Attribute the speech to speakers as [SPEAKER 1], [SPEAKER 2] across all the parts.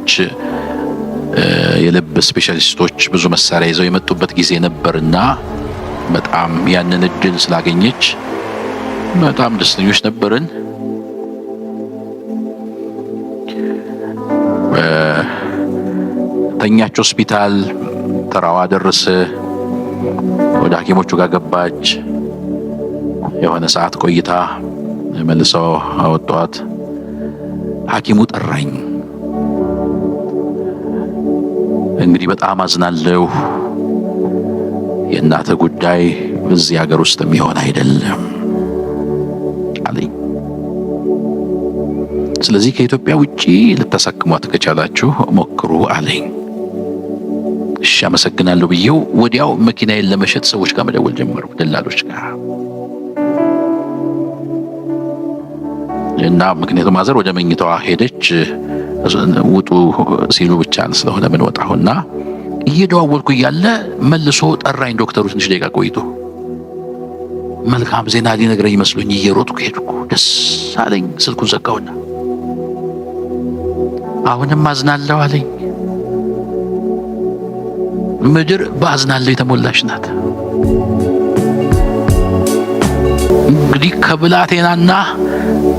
[SPEAKER 1] ሐኪሞች የልብ ስፔሻሊስቶች ብዙ መሳሪያ ይዘው የመጡበት ጊዜ ነበርና በጣም ያንን እድል ስላገኘች በጣም ደስተኞች ነበርን። ተኛች ሆስፒታል፣ ተራዋ ደረሰ። ወደ ሐኪሞቹ ጋር ገባች። የሆነ ሰዓት ቆይታ መልሰው አወጧት። ሐኪሙ ጠራኝ። እንግዲህ በጣም አዝናለሁ፣ የእናትህ ጉዳይ እዚህ ሀገር ውስጥ የሚሆን አይደለም አለኝ። ስለዚህ ከኢትዮጵያ ውጪ ልታሳክሟት ከቻላችሁ ሞክሩ አለኝ። እሺ አመሰግናለሁ ብዬው ወዲያው መኪናዬን ለመሸጥ ሰዎች ጋር መደወል ጀመርኩ፣ ደላሎች ጋር እና ምክንያቱም mother ወደ መኝታዋ ሄደች። ውጡ ሲሉ ብቻ ስለሆነ ምን ወጣሁና እየደዋወልኩ እያለ መልሶ ጠራኝ ዶክተሩ። ትንሽ ደቂቃ ቆይቶ መልካም ዜና ሊነግረኝ መስሎኝ እየሮጥኩ ሄድኩ። ደስ አለኝ። ስልኩን ዘጋውና አሁንም አዝናለሁ አለኝ። ምድር በአዝናለሁ የተሞላች ናት። እንግዲህ ከብላቴናና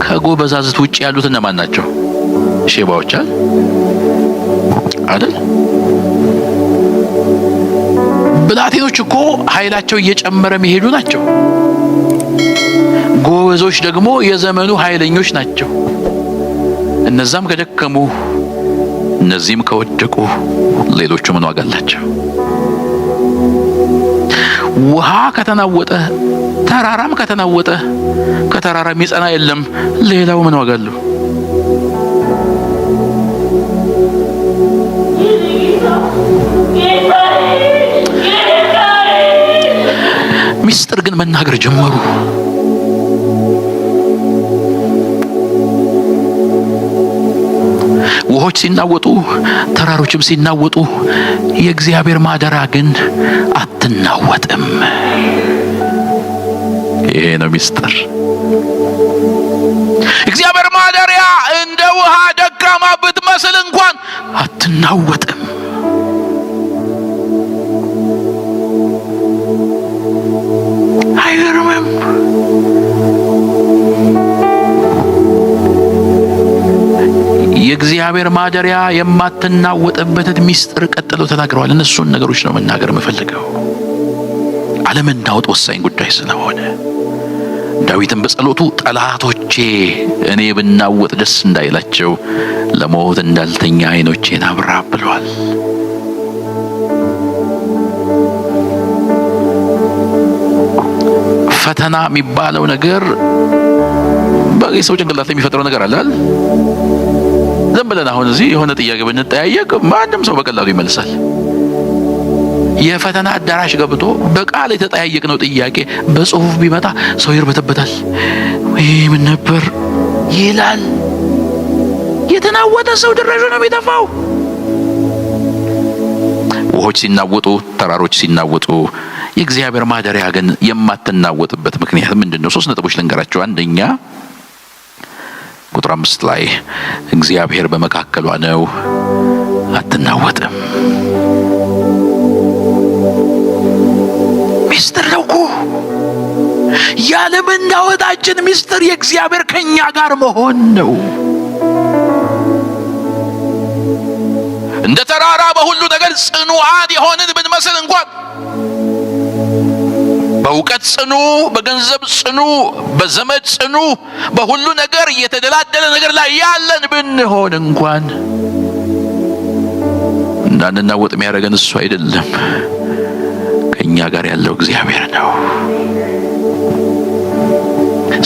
[SPEAKER 1] ከጎበዛዝት ውጭ ያሉት እነማን ናቸው? ሼባዎች አይደል? ብላቴኖች እኮ ኃይላቸው እየጨመረ የሚሄዱ ናቸው። ጎበዞች ደግሞ የዘመኑ ኃይለኞች ናቸው። እነዛም ከደከሙ እነዚህም ከወደቁ ሌሎቹ ምን ዋጋ አላቸው? ውሃ ከተናወጠ ተራራም ከተናወጠ ከተራራ የሚጸና የለም። ሌላው ምን ዋጋ አለው? ሚስጥር ግን መናገር ጀመሩ። ውሆች ሲናወጡ ተራሮችም ሲናወጡ የእግዚአብሔር ማደሪያ ግን አትናወጥም። ይሄ ነው ሚስጥር። እግዚአብሔር ማደሪያ እንደ ውሃ ደካማ ብትመስል እንኳን አትናወጥም። አይገርምም? የእግዚአብሔር ማደሪያ የማትናወጥበትን ሚስጥር ቀጥለው ተናግረዋል። እነሱን ነገሮች ነው መናገር የምፈልገው። አለመናወጥ ወሳኝ ጉዳይ ስለሆነ ዳዊትም በጸሎቱ ጠላቶቼ እኔ ብናወጥ ደስ እንዳይላቸው ለሞት እንዳልተኛ ዓይኖቼን አብራ ብሏል። ፈተና የሚባለው ነገር የሰው ጭንቅላት የሚፈጥረው ነገር አለ አይደል? ዝም ብለን አሁን እዚህ የሆነ ጥያቄ ብንጠያየቅ ማንም ሰው በቀላሉ ይመልሳል። የፈተና አዳራሽ ገብቶ በቃል የተጠያየቅነው ጥያቄ በጽሁፍ ቢመጣ ሰው ይርበተበታል። ወይ ምን ነበር ይላል። የተናወጠ ሰው ድራሹ ነው የሚጠፋው። ውሆች ሲናወጡ፣ ተራሮች ሲናወጡ፣ የእግዚአብሔር ማደሪያ ግን የማትናወጥበት ምክንያት ምንድን ነው? 3 ነጥቦች ልንገራቸው። አንደኛ ቁጥር 5 ላይ እግዚአብሔር በመካከሏ ነው፣ አትናወጥም። ሚስጥር ነው እኮ ያለመናወጣችን ሚስጥር የእግዚአብሔር ከኛ ጋር መሆን ነው። እንደ ተራራ በሁሉ ነገር ጽኑዓን የሆንን ብንመስል እንኳን በእውቀት ጽኑ፣ በገንዘብ ጽኑ፣ በዘመድ ጽኑ፣ በሁሉ ነገር የተደላደለ ነገር ላይ ያለን ብንሆን እንኳን እንዳንናወጥ የሚያደርገን እሱ አይደለም፣ ከኛ ጋር ያለው እግዚአብሔር ነው።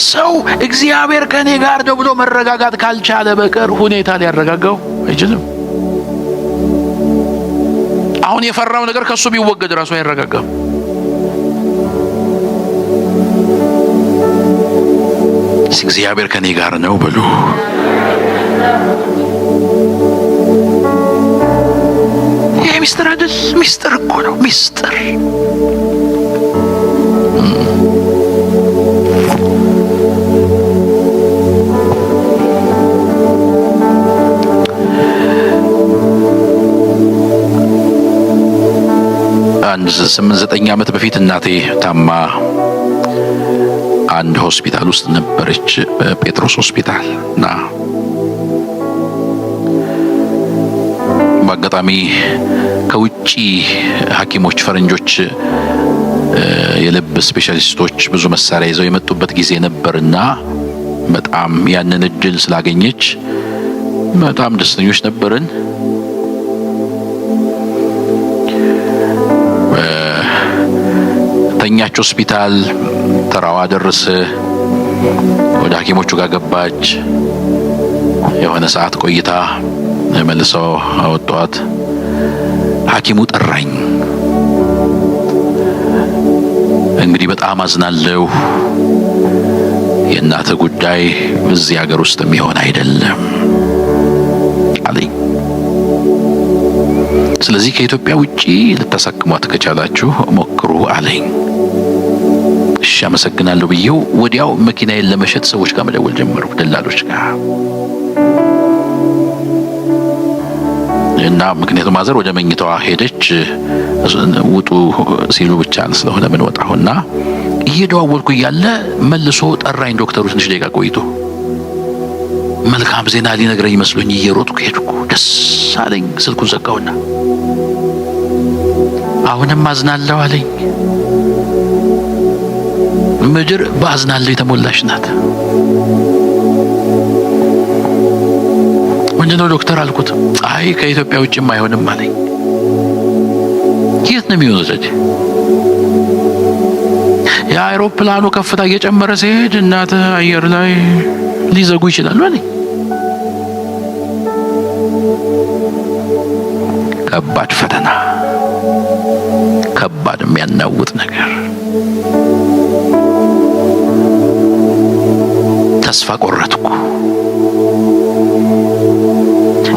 [SPEAKER 1] ሰው እግዚአብሔር ከኔ ጋር ነው ብሎ መረጋጋት ካልቻለ በቀር ሁኔታ ሊያረጋጋው አይችልም። አሁን የፈራው ነገር ከሱ ቢወገድ ራሱ አይረጋጋም። እግዚአብሔር ከኔ ጋር ነው በሉ። ይሄ ሚስጥር አይደል? ሚስጥር እኮ ነው። ሚስጥር 8-9 ዓመት በፊት እናቴ ታማ አንድ ሆስፒታል ውስጥ ነበረች፣ ጴጥሮስ ሆስፒታል። እና በአጋጣሚ ከውጪ ሐኪሞች ፈረንጆች የልብ ስፔሻሊስቶች ብዙ መሳሪያ ይዘው የመጡበት ጊዜ ነበርና በጣም ያንን እድል ስላገኘች በጣም ደስተኞች ነበርን። ተኛች ሆስፒታል፣ ተራዋ ደረሰ። ወደ ሐኪሞቹ ጋር ገባች። የሆነ ሰዓት ቆይታ መልሰው አወጧት። ሐኪሙ ጠራኝ። እንግዲህ በጣም አዝናለሁ፣ የእናትህ ጉዳይ እዚህ ሀገር ውስጥ የሚሆን አይደለም አለኝ። ስለዚህ ከኢትዮጵያ ውጪ ልታሳክሟት ከቻላችሁ ሞክሩ አለኝ። እሺ አመሰግናለሁ ብዬው ወዲያው መኪናዬን ለመሸጥ ሰዎች ጋር መደወል ጀመርኩ፣ ደላሎች ጋር። እና ምክንያቱም mother ወደ መኝታዋ ሄደች፣ ውጡ ሲሉ ብቻ ስለሆነ ምን ወጣሁና እየደዋወልኩ እያለ መልሶ ጠራኝ ዶክተሩ። ትንሽ ደቂቃ ቆይቶ መልካም ዜና ሊነግረኝ መስሎኝ እየሮጥኩ ሄድኩ። ደስ አለኝ። ስልኩን ዘጋውና አሁንም አዝናለሁ አለኝ። ምድር በአዝናለሁ የተሞላች ናት። ምንድነው ዶክተር አልኩት። አይ ከኢትዮጵያ ውጭም አይሆንም አለኝ። የት ነው የሚሆነው? የአይሮፕላኑ ከፍታ እየጨመረ ሲሄድ እናትህ አየር ላይ ሊዘጉ ይችላሉ አለኝ። ከባድ ፈተና፣ ከባድ የሚያናውጥ ነገር። ተስፋ ቆረጥኩ።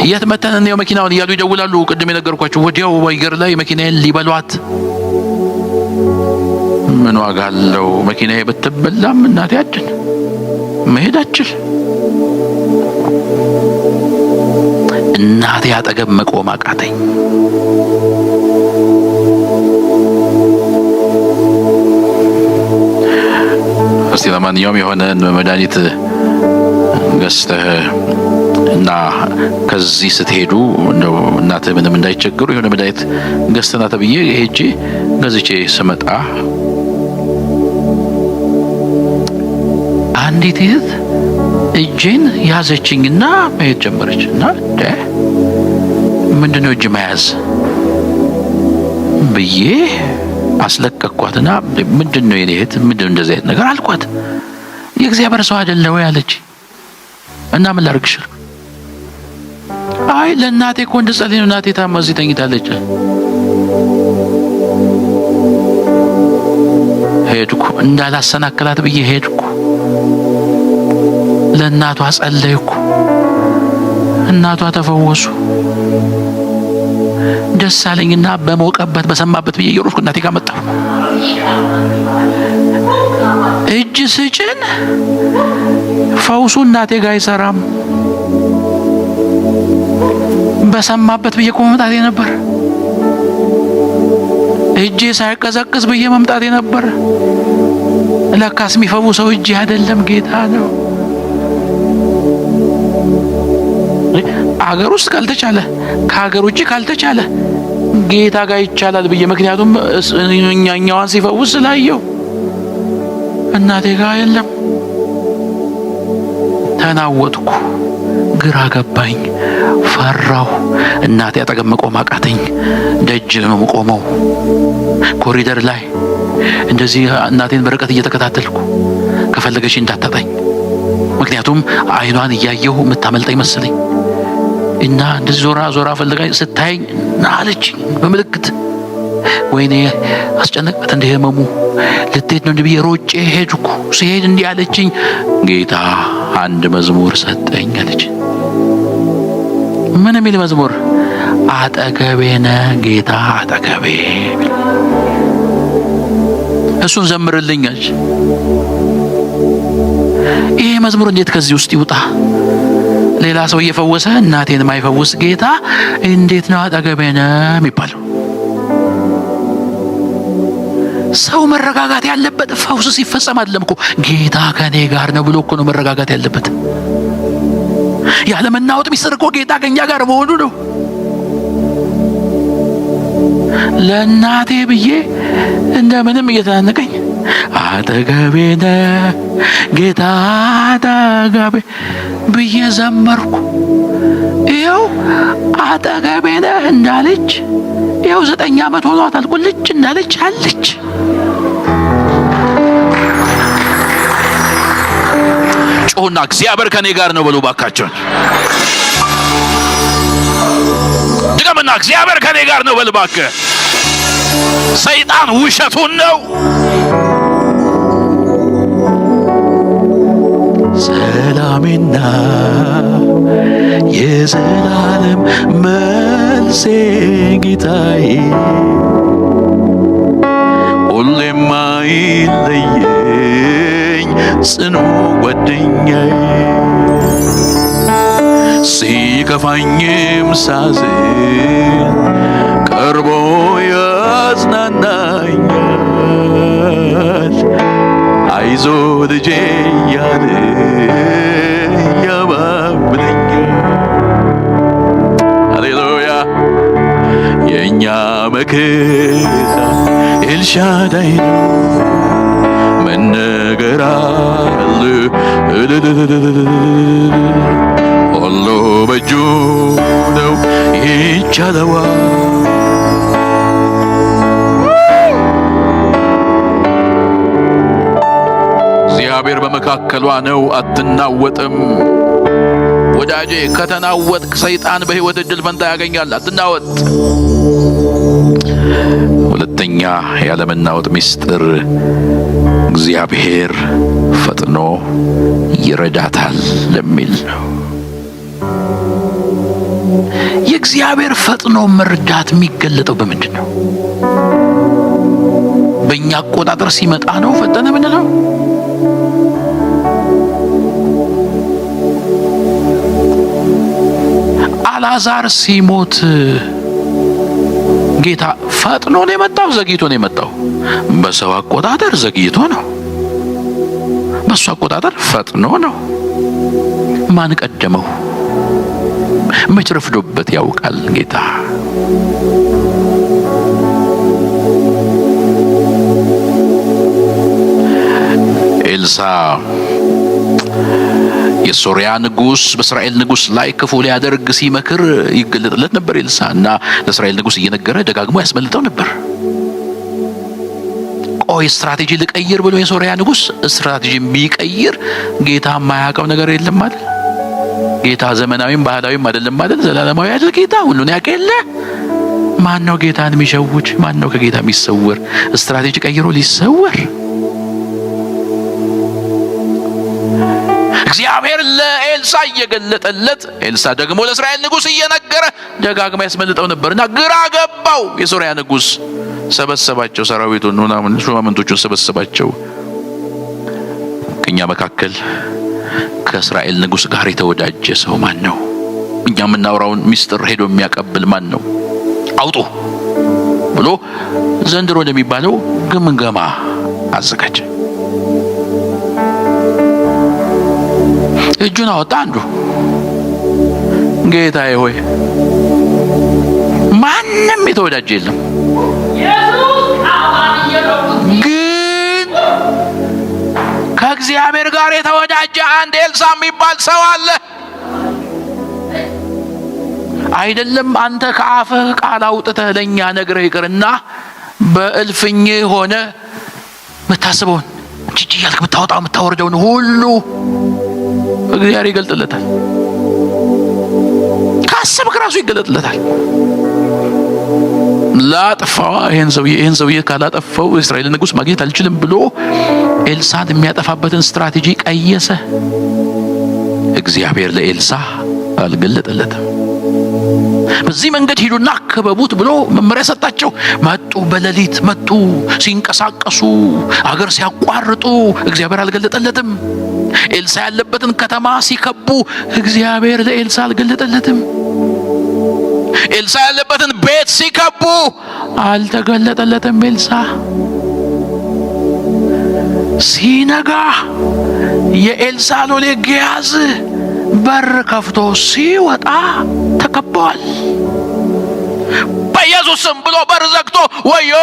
[SPEAKER 1] የት መተን እንየው መኪናውን እያሉ ይደውላሉ። ቅድም የነገርኳቸው ወዲያው አየር ላይ መኪናዬን ሊበሏት። ምን ዋጋ አለው? መኪናዬ ብትበላም እናቴ አድን መሄድ አችል። እናቴ አጠገብ መቆም አቃተኝ። እስቲ ለማንኛውም የሆነ መድኃኒት ገዝተህ እና ከዚህ ስትሄዱ እንደው እናትህ ምንም እንዳይቸግሩ የሆነ መድኃኒት ገዝተና ተብዬ ሄጄ ገዝቼ ስመጣ አንዲት እህት እጄን ያዘችኝና መሄድ ጀመረች። እና ምንድነው እጅ መያዝ ብዬ አስለቀቅኳትና ምንድነው የኔ እህት ምንድነው እንደዚህ አይነት ነገር አልኳት። የእግዚአብሔር ሰው አይደለ ወይ አለች። እና ምን ላድርግሽ? አይ ለእናቴ እኮ እንድጸልይ ነው፣ እናቴ ታማ እዚህ ተኝታለች። ሄድኩ እንዳላሰናክላት ብዬ ሄድኩ። ለእናቷ ጸለይኩ። እናቷ ተፈወሱ። ደስ አለኝና በሞቀበት በሰማበት ብዬ እየሮጥኩ እናቴ ጋር መጣሁ። እጅ ስጭን ፈውሱ እናቴ ጋር አይሰራም። በሰማበት ብዬ እኮ መምጣቴ ነበር። እጄ ሳይቀዘቅዝ ብዬ መምጣቴ ነበር። ለካስ የሚፈውሰው እጄ አይደለም ጌታ ነው። አገር ውስጥ ካልተቻለ ከሀገር ውጭ ካልተቻለ ጌታ ጋር ይቻላል ብዬ፣ ምክንያቱም እኛኛዋን ሲፈውስ ስላየው እናቴ ጋር የለም። ተናወጥኩ፣ ግራ ገባኝ፣ ፈራሁ። እናቴ አጠገብ መቆም አቃተኝ። ደጅ ነው የምቆመው፣ ኮሪደር ላይ እንደዚህ እናቴን በርቀት እየተከታተልኩ ከፈለገች እንዳታጣኝ፣ ምክንያቱም አይኗን እያየሁ የምታመልጠኝ መሰለኝ። እና እንደዚህ ዞራ ዞራ ፈልጋኝ ስታየኝ ና አለችኝ በምልክት። ወይኔ አስጨነቃት፣ እንደ ህመሙ ልትሄድ ነው እንዲህ ብዬ ሮጬ ሄድኩ። ሲሄድ እንዲህ አለችኝ፣ ጌታ አንድ መዝሙር ሰጠኝ አለች። ምን የሚል መዝሙር? አጠገቤ ነህ ጌታ አጠገቤ፣ እሱን ዘምርልኝ አለች። ይሄ መዝሙር እንዴት ከዚህ ውስጥ ይውጣ? ሌላ ሰው እየፈወሰ እናቴን የማይፈውስ ጌታ እንዴት ነው አጠገቤ ነህ የሚባለው? ሰው መረጋጋት ያለበት ፈውስ ሲፈጸም አይደለም እኮ፣ ጌታ ከኔ ጋር ነው ብሎ እኮ ነው መረጋጋት ያለበት። ያለመናወጥ ሚስጥር እኮ ጌታ ከኛ ጋር መሆኑ ነው። ለእናቴ ብዬ እንደምንም እየተናነቀኝ አጠገቤ ነህ ጌታ አጠገቤ ብዬ ዘመርኩ። ይኸው አጠገቤ ነህ እንዳለች ይኸው 9 ዓመት ሆኗታል። ቁልጭ እንዳለች አለች። ጮሁና እግዚአብሔር ከኔ ጋር ነው በሉ ባካቸውን። ድገምና እግዚአብሔር ከኔ ጋር ነው በል እባክህ። ሰይጣን ውሸቱን ነው። ሰላሜና የዘላለም መልሴ ጌታዬ ሁሌም አይለየኝ ጽኑ ጓደኛዬ፣ ሲከፋኝም ሳዝን ቀርቦ ያጽናናኛል፣ አይዞ ልጄ እያለ ያባብለኛል። ሃሌሉያ። የእኛ መከታ ኤልሻዳይ ነው፣ መነገር አለ ሁሉ በእጁ ነው ይቻለዋል። እግዚአብሔር በመካከሏ ነው፣ አትናወጥም። ወዳጄ ከተናወጥክ ሰይጣን በሕይወት እድል ፈንታ ያገኛል። አትናወጥ። ሁለተኛ ያለመናወጥ ምስጢር እግዚአብሔር ፈጥኖ ይረዳታል ለሚል ነው። የእግዚአብሔር ፈጥኖ መርዳት የሚገለጠው በምንድን ነው? በእኛ አቆጣጠር ሲመጣ ነው ፈጠነ ምንለው? አልዓዛር ሲሞት ጌታ ፈጥኖ ነው የመጣው? ዘግይቶ ነው የመጣው? በሰው አቆጣጠር ዘግይቶ ነው፣ በእሱ አቆጣጠር ፈጥኖ ነው። ማን ቀደመው? መች ረፍዶበት ያውቃል ጌታ? ኤልሳ የሶሪያ ንጉስ በእስራኤል ንጉስ ላይ ክፉ ሊያደርግ ሲመክር ይገለጥለት ነበር ኤልሳ፣ እና ለእስራኤል ንጉስ እየነገረ ደጋግሞ ያስመልጠው ነበር። ቆይ ስትራቴጂ ልቀይር ብሎ የሶሪያ ንጉስ ስትራቴጂ ቢቀይር ጌታ የማያውቀው ነገር የለም ማለት፣ ጌታ ዘመናዊም ባህላዊም አይደለም ማለት፣ ዘላለማዊ አይደል ጌታ፣ ሁሉን ያውቅ የለ። ማን ነው ጌታን የሚሸውድ? ማን ነው ከጌታ የሚሰወር? ስትራቴጂ ቀይሮ ሊሰወር? እግዚአብሔር ለኤልሳ እየገለጠለት ኤልሳ ደግሞ ለእስራኤል ንጉስ እየነገረ ደጋግማ ያስመልጠው ነበርና ግራ ገባው። የሶርያ ንጉስ ሰበሰባቸው፣ ሰራዊቱን ምናምን ሹማምንቶቹን ሰበሰባቸው። ከኛ መካከል ከእስራኤል ንጉስ ጋር የተወዳጀ ሰው ማን ነው? እኛ የምናወራውን ሚስጥር ሄዶ የሚያቀብል ማን ነው? አውጡ ብሎ ዘንድሮ እንደሚባለው ግምገማ አዘጋጀ። እጁን አወጣ አንዱ። ጌታዬ ሆይ ማንም የተወዳጀ የለም፣ ግን ከእግዚአብሔር ጋር የተወዳጀ አንድ ኤልሳ የሚባል ሰው አለ። አይደለም አንተ ከአፍህ ቃል አውጥተህ ለኛ ነግረህ ይቅርና በእልፍኝህ ሆነ የምታስበውን ጭጭ እያልክ የምታወጣው የምታወርደውን ሁሉ እግዚአብሔር ይገልጥለታል። ካሰብክ ራሱ ይገለጥለታል። ላጥፋዋ ይሄን ሰውዬ፣ ይሄን ሰውዬ ካላጠፋው የእስራኤል ንጉስ ማግኘት አልችልም ብሎ ኤልሳን የሚያጠፋበትን ስትራቴጂ ቀየሰ። እግዚአብሔር ለኤልሳ አልገለጠለትም። በዚህ መንገድ ሂዱና ክበቡት ብሎ መመሪያ ሰጣቸው። መጡ፣ በሌሊት መጡ። ሲንቀሳቀሱ አገር ሲያቋርጡ እግዚአብሔር አልገለጠለትም። ኤልሳ ያለበትን ከተማ ሲከቡ እግዚአብሔር ለኤልሳ አልገለጠለትም። ኤልሳ ያለበትን ቤት ሲከቡ አልተገለጠለትም ኤልሳ። ሲነጋ የኤልሳ ሎሌ ግያዝ በር ከፍቶ ሲወጣ ተከበዋል። በኢየሱስ ስም ብሎ በር ዘግቶ ወዮ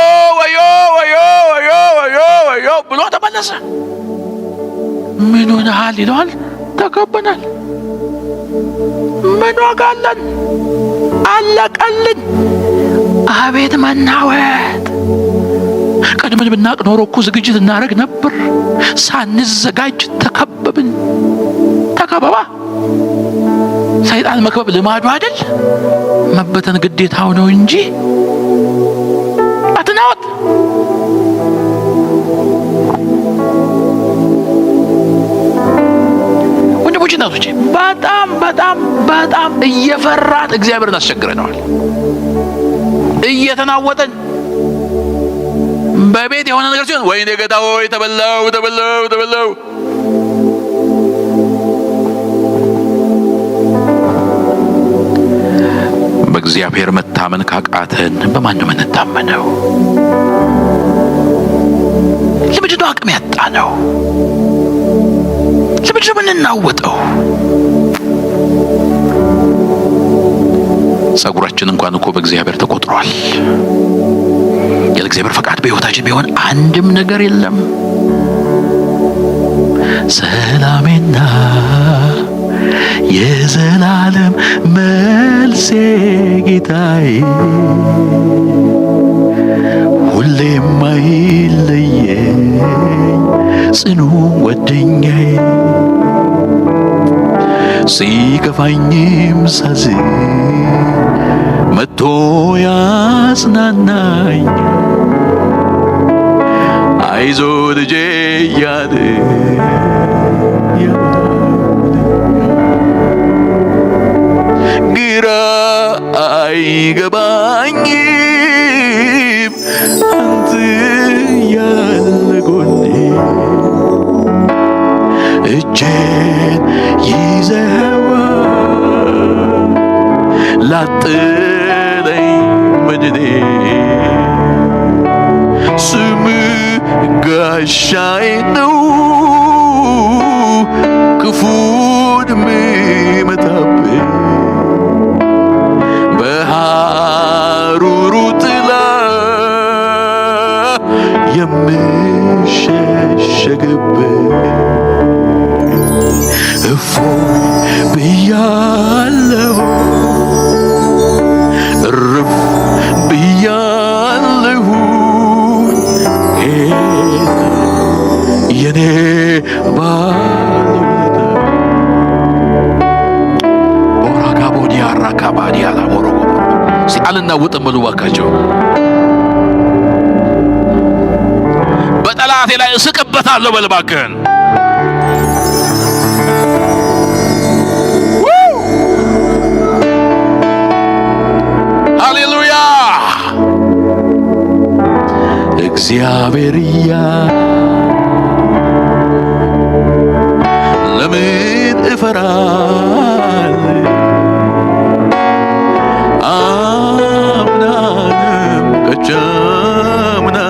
[SPEAKER 1] ወዮ ወዮ ወዮ ወዮ ወዮ ብሎ ተመለሰ። ምን ሆነሃል ይለዋል። ተከበናል። ምን ዋጋ አለን? አለቀልን። አቤት መናወጥ! ቀድመን ብናቅ ኖሮ እኮ ዝግጅት እናደርግ ነበር። ሳንዘጋጅ ተከበብን። ተከበባ። ሰይጣን መክበብ ልማዱ አይደል? መበተን ግዴታው ነው እንጂ አትናወጥ። ወንድሞች እናቶቼ፣ በጣም በጣም በጣም እየፈራን እግዚአብሔርን አስቸግረነዋል። እየተናወጠን በቤት የሆነ ነገር ሲሆን ወይኔ ጌታ ሆይ ተበላው ተበላው ተበላው። በእግዚአብሔር መታመን ካቃተን በማን ነው የምንታመነው? ለምንድን ነው አቅም ያጣ ነው? ለምንድን ነው የምንናወጠው? ጸጉራችን እንኳን እኮ በእግዚአብሔር ተቆጥሯል። ያለ እግዚአብሔር ፈቃድ በሕይወታችን ቢሆን አንድም ነገር የለም። ሰላሜና የዘላለም መልሴ ጌታዬ ሁሌም አይለየኝ ጽኑ ጓደኛዬ፣ ሲከፋኝም ሳዝን መጥቶ ያጽናናኝ፣ አይዞ ልጄ እያለ ግራ አይገባኝም አንተ ያለ ጎኔ፣ እጄን ይዘኸዋል ላጥለኝ መድኔ፣ ስም ጋሻዬ ነው ክፉን ምመታብህ፣ በሐሩሩ ጥላ የምሸሸግብህ። እፎይ ብያለሁ፣ እርፍ ብያለሁ፣ ጌታ የኔ ባለውለታ። ቦራካቦዲያ ራካባዲያ ላቦሮጎ አልናወጥም በሉ እባካቸው። በጠላቴ ላይ እስቅበታለሁ በል እባክህን። ሃሌሉያ። እግዚአብሔር እያ ለምን እፈራለሁ? አምናንም ከቻምናንም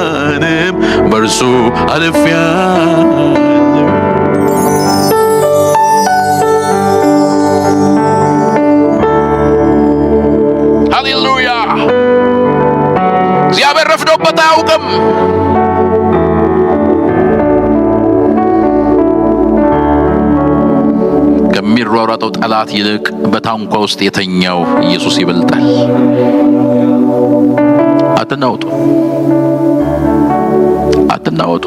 [SPEAKER 1] በእርሱ አልፌያለሁ። ሃሌሉያ። እግዚአብሔር ረፍዶበት አያውቅም። ከሚሯሯጠው ጠላት ይልቅ በታንኳ ውስጥ የተኛው ኢየሱስ ይበልጣል። አትናወጡ፣ አትናወጡ።